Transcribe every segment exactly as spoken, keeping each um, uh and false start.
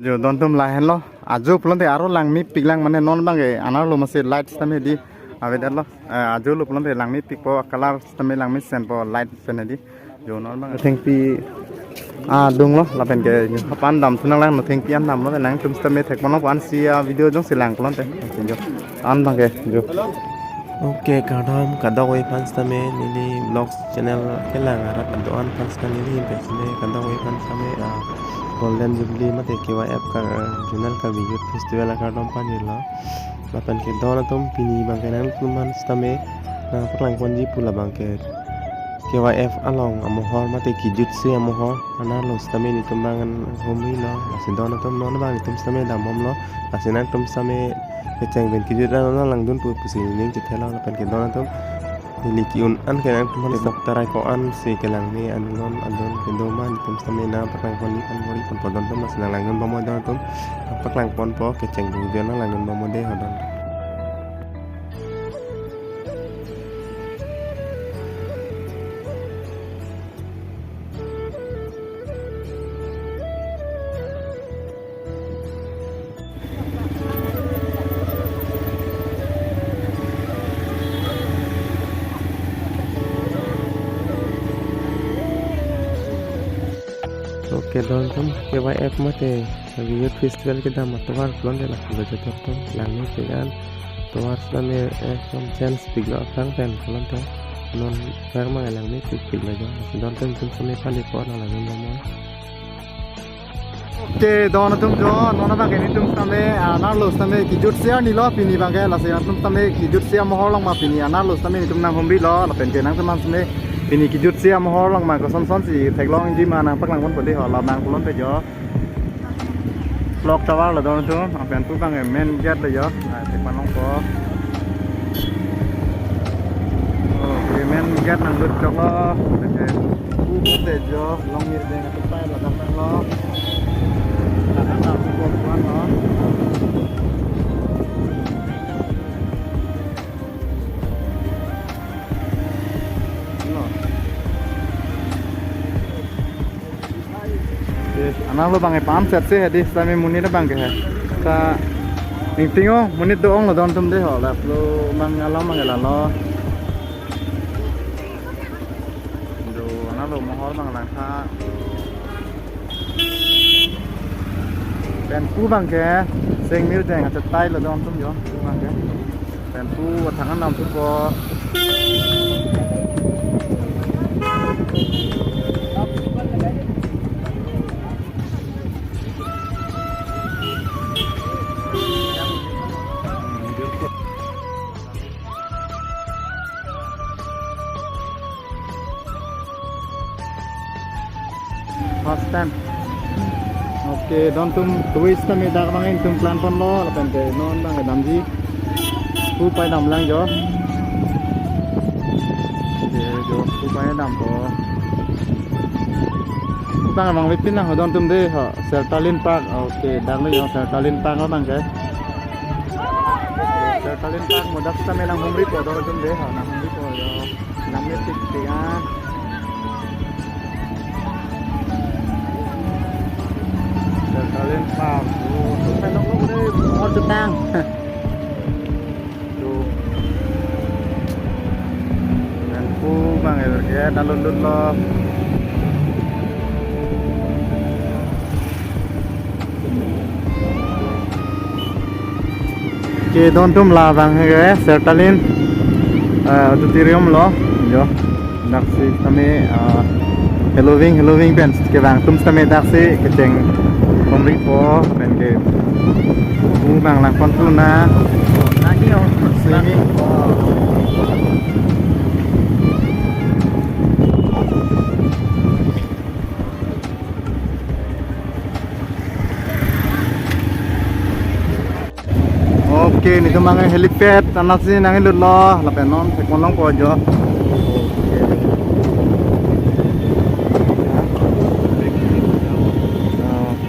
Jo don atum lahenlo. Ajo pulote aro langmepiklang mane non abangke anerlo masi light sitame hedi avedetlo. Eh, ajo lo pulote langmepikpo, color sitame langmesenpo light pen hedi. Jo non abang thengpi adunglo lapenke jo aphan damthu nanglang, non thengpi an damlo, nangtum sitame thekponlongpo ansi a-video jongsi lang pulote. Jo an abangke jo. Okay, kardom kadokave aphan sitame neli vlogs channel kelang arat do-an aphan sitame neli pen sitame kadokave aphan sitame, ah, Golden Jubilee mate K Y F Kar-, Regional Karbi Youth Festival akardom pajirlo. Lapenke don atum pini abangke nangtum aphan sitame nangpaklangponji pu labangke K Y F along amohor mate kejutsi amohor anerlo sitame nelitum abang humrilo. Lasi don atum non abang nelitum sitame dambomlo. Lasi nangtum sitame kecheng pen kejut an nanglangdun pu pusi ning chethelo lapenke don atum neli ke-un an ke nangtum aphan bok tarai ko-ansi kelangme anlon adon kedo ma nelitum sitame nangpaklangpon ni an bor-iponpo don atum, lasi nanglangdunbomnon don atum, nangpaklangponpo kecheng pen kejut an nanglangdunbomnon dei ho don. Okay, don atum K Y F mate Youth Festival kedam atovar pulote lapulo jo don atum, langmepik an atovar sitame ekdom chance piklo aphrang pen pulote non aphrang abang langmepik piklo jo. Lasi don atum nelitum sitame palipo nanglang mama. Okay, don atum jo, non abangke nelitum sitame, ah, anerlo sitame kejutsi arnilo pini abangke, lasi nangtum sitame kejutsi amohor along ma pini anerlo sitame nelitum nanghumrilo, lapenke nangtum aphan sitame pini kejutsi amohor along ma koson sonsi theklongji ma nangpaklangponpo dei ho, labang pulote jo. Clock tower lo don atum, lapen pu abangke main gate lo jo, ah, thekponlongpo. Okay, main gate nanglut choklo, okay. Pu pulote jo, Longmirdeng atum pai lo, dam lo. Dam lo, pu puan lo. Lo. Yes, anerlo abangke pam set se hedi sitame monit abangke he. Ta ingting o monit do-ong lo don atum dei ho, lapulo abang alam abangke lalo. Jo anerlo mohor abang langtha. Pen pu abangke Sengmirdeng achetai lo don atum jo pu abangke. Pen pu athang an damthupo. First time. Okay, don atum twist sitame dak abang nelitum planponlo, lapenke non abangke damji. Pu pai damlang jo. Okay, jo, pu pai dampo. Abang abang vepin nang ho don atum dei ho, Sertalin Park. Okay, dak lo jo Sertalin Park abangke. Sertalin Park mo dak sitame nanghumripo don atum dei ho, nanghumripo jo. Langmepik an. Sertalin Park. Oh, tu pen lo dei, mohor chetang. Tu. Pen pu abang er ke nalun lun lo. Ke don atum labang ke Sertalin, eh, auditorium lo jo. Daksi kami, eh, Halloween, Halloween pen kevang atum sitame daksi kecheng humripo penke pu abang langpon puna. Swimming. Okay, nelitum abang helipad anatsi nanglutlo, lapen non thekponlongpo jo.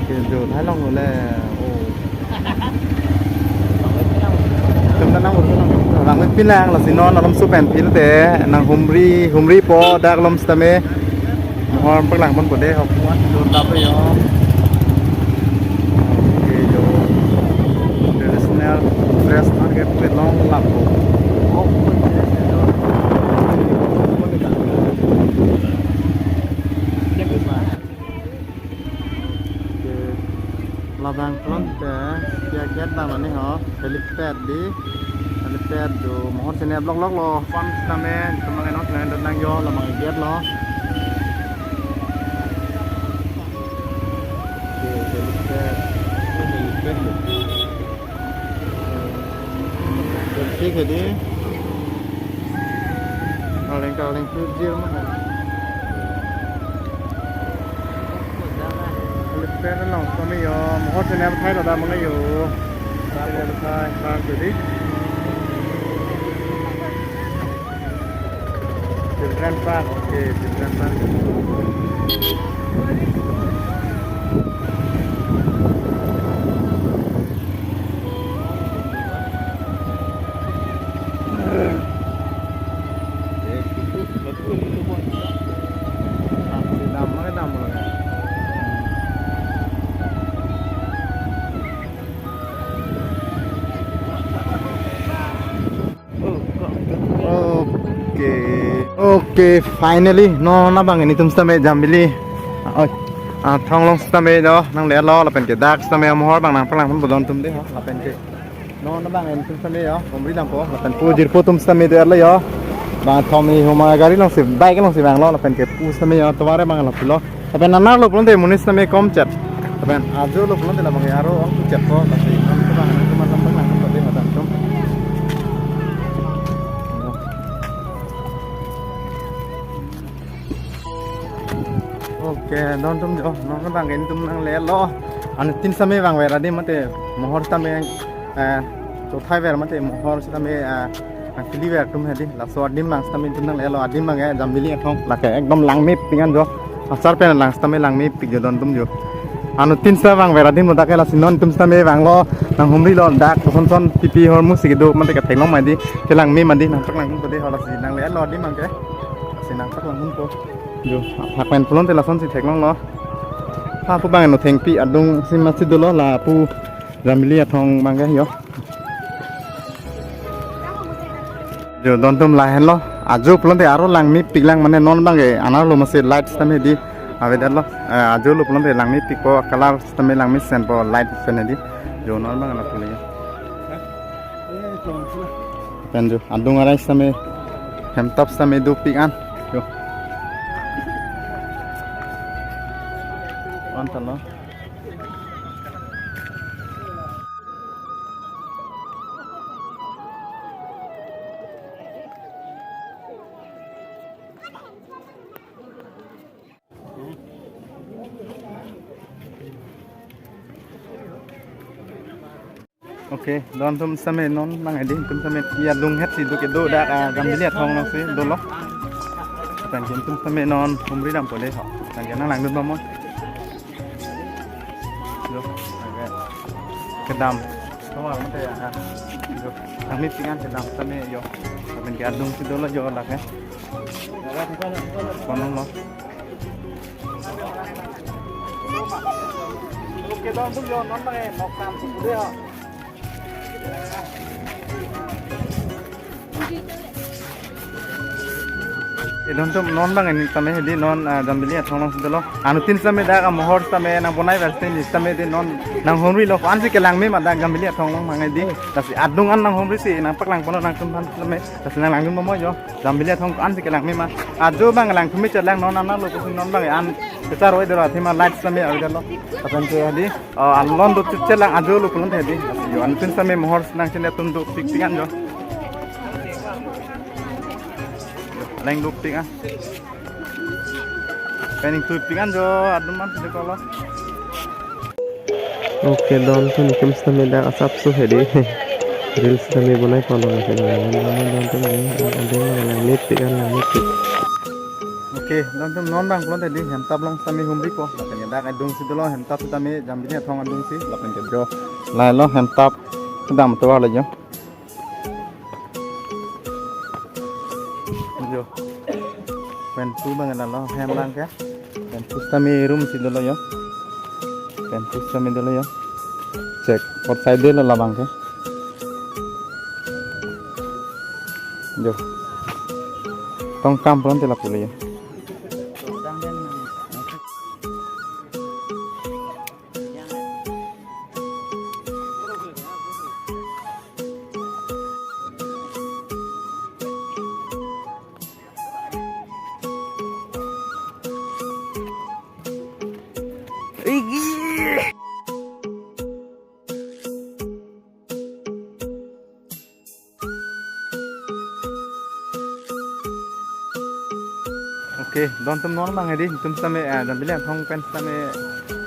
Okay, jo, thailong le. Oh. Tum ta nang urus nang. Langpik lang, lasi non alom supen pil te, nanghumri, humripo dak alom sitame. Mohor paklangponpo dei ho. Kuat, jor dap yo. Labang pulote, ya gate abang lo ni ho, helipad dei, helipad do, mohor sene block block lo, pam sitame, itum abang non sene dot nang yo, labang gate lo. Oke, helipad, helipad lo. Traffic hedi. Kaleng kaleng tujir mah. Helipad along sitame yo, mohor sene athai lo da mangyo. Sene athai, park hedi. Children park, okay, children park. Okay, okay, finally, non abang nelitum sitame Jambili, oh, ah, thong along sitame do nanglelo, lapen ke dak sitame mohor abang nangpaklang pon bodon atum dei ho, lapen ke non abang nelitum sitame yo, Umri dampo, lapen pu jirpo atum sitame do lo yo, bang thom ni homa gari alongsi, bike alongsi vanglo, lapen ke pu sitame yo, tovar abang lo pulo. Lapen anerlo pulote monit sitame komchet. Lapen ajo lo pulote labang aro ong chet ko, lapen itum abang nangtum alam abang nangtum pade madam tum. Okay, don atum jo, non abang nelitum nanglelo. Anuttin sitame vangver adim mate mohor sitame, eh, chothai ver mate mohor sitame, eh, nangpili ver atum hedi, laso adim abang sitame itum nanglelo, adim abang ke Jambili athong, lake ekdom langmepik an jo, asar pen lang sitame langmepik jo don atum jo. Anuttin sitame vangver adim lo dak ke, lasi non itum sitame vanglo, nanghumrilo dak koson son pipi hormu si kedo mate ketheklong ma hedi, kelangme ma hedi, nangpaklang pon pade ho, lasi nanglelo adim abang ke, lasi nangpaklang pon po. Jo, athak pen pulote lasonsi theklonglo. Ha pu abang no thengpi adung si masi dolo, lapu Jambili athong abang ke yo. Jo, don atum lahenlo. Ajo pulote aro langmepik lang mane non abang ke anerlo masi light sitame hedi avedetlo. Eh, ajo lo pulote langmepikpo, color sitame langmesenpo light pen hedi. Jo, non abang lo pule. Pen jo, adung arai sitame, hemtap sitame dopik an. Jo. Wan talo. Okay, don atum sitame non abang hedi, itum sitame ya adung het si do kedo dak, ah, Jambili athong alongsi dolo. Lapen ke itum sitame non humri dampo dei ho. Lapen ke nanglangdun bom mo. Jo, lake kedam. Tovar mate ya, ah, jo, langmepik an kedam sitame yo. Lapen ke adung si dolo jo lake. Konong lo. Okay, don atum jo, non abang ke nok kam sudah ya. Eh, don atum non abang ke sitame hedi non, ah, Jambili athong alongsi dolo. Anuttin sitame dak amohor sitame nangbonai ver sitame hedi non nanghumrilo, ko-ansi kelangme ma dak Jambili athong along abang hedi. Lasi adung an nanghumri si nangpaklang ponlo nangtum aphan sitame. Lasi nanglangdun bom mo jo. Jambili athong ko-ansi kelangme ma. Ajo abang langthu me chelang, non anerlo pusi non abang an kechar oi dolo, athema light sitame avedetlo. Lapen ke hedi, oh, alon do chelang ajo lo pulote hedi. Jo, anuttin sitame mohor nangchinine atum dopikpik an jo. Langdopik an. Pen ingthuipik an jo, adung an si dekolo. Okay, don atum, itum sitame dak asapso hedi. Reels sitame bonai palo nasi, don atum, don atum, don atum, langmepik an, langmepik. Okay, don atum, non abang pulote hedi hemtap along sitame humripo. Lapen ke dak adung si dolo, hemtap sitame Jambili athong adung si, lapen ke jo. Lahelo hemtap kedam tovar lo jo. Jo. Pen pu abang lalo, hem abang ke. Pen pu sitame room si dolo jo. Pen pu sitame dolo jo. Check. Outside de lo labang ke. Jo. Tong kam pulote lapu lo jo. Oke, don atum non abang hedi, itum sitame, eh, Jambili Anthong pen sitame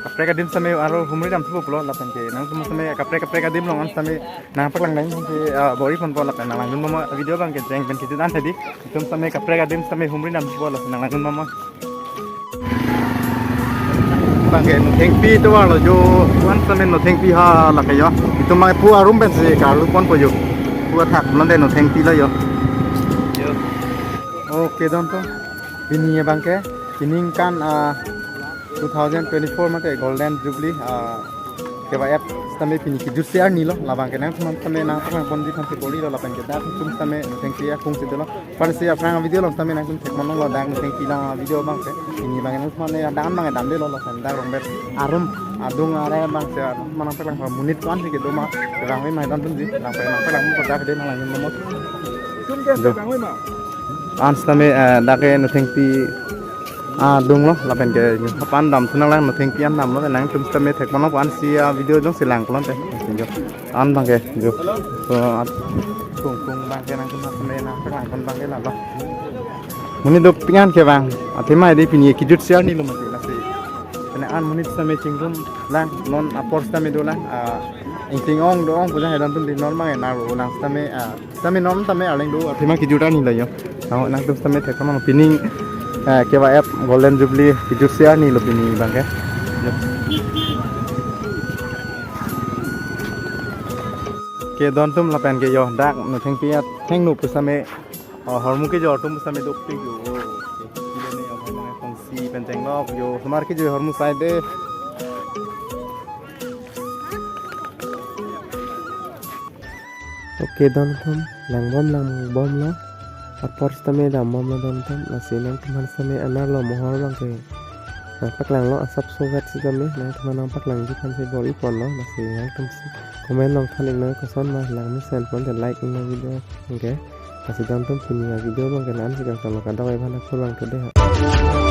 kaprek adim sitame aro humri damthupo pulo lapen ke nangtum sitame kaprek kaprek adim along an sitame nangpaklang nang si, eh, bor-iponpo lapen nanglangdun momo video abang ke jeng pen kejut an hedi, itum sitame kaprek adim sitame humri damthupo lapen nanglangdun momo. Abang ke Nothengpi tovarlo jo, wan sitame Nothengpi ha lake jo. Itum abang pu arum pensi karlu ponpo jo. Pu athak nonde Nothengpi lo jo. Oke, don atum. Pini abang ke, pini aningkan, ah, two thousand twenty-four mate Golden Jubilee, ah, K Y F sitame pini kejutsi arni lo, labang ke nangtum sitame nangpaklang ponji aphansi bor-ilo lapen ke dak itum sitame Nothengpi akung si dolo. Aphansi aphrang video along sitame nangtum thekponlonglo dak Nothengpi lang video abang ke. Pini abang nangtum sitame dak abang damdelo lapen dak Rongbet arum adung are abang si nangpaklang monit ko-ansi kedo ma, rang ma don atum ji, nangpaklang dak de nanglang momo. Itum ke Jo. Bang ma. An sitame, eh, dak ke Nothengpi adung lo lapen ke hapan damthu nanglang Nothengpi an damlo nangtum sitame thekponpo ansi, ah, video jongsi lang pulote. Jo. An abang ke jo. So, at-, kung kung abang ke nangtum sitame nangpaklang pon abang ke lalo. Monit dopik an ke abang. Athema hedi pini kejutsi arni lo mati lasi. Kene an monit sitame chingrum lang non apor sitame dolang. Ah, ingting ong do-ong pu jang he don atum di non abang naro lang sitame, ah, sitame non tame arleng do athema kejut arni lo jo. Nang nangtum sitame thekponpo pini, eh, K Y F Golden Jubilee kejutsi arni lo pini abang ke. Jo. Ke don atum lapen ke jo dak Nothengpi athengno pu sitame, oh, hormu kejor atum sitame dopik jo. Oke. Kilo ne jo hormu kejor si pen chenglok jo. Osomar kejor hormu sai de. Oke, don atum, langbom langbomlo. Apor sitame dambomlo don atum. Lasi nangtum aphan sitame anerlo mohor abang ke nangpaklanglo asapso vet sitame nangtum aphan nangpaklangji aphansi bor-iponlo. Lasi nangtum si comment along than-iknon koson ma lang mesen ponte like-iknon video abang ke. Lasi don atum pini avideo abang ke la-ansi kangtonlo, kadokave aphan akur abang kedo.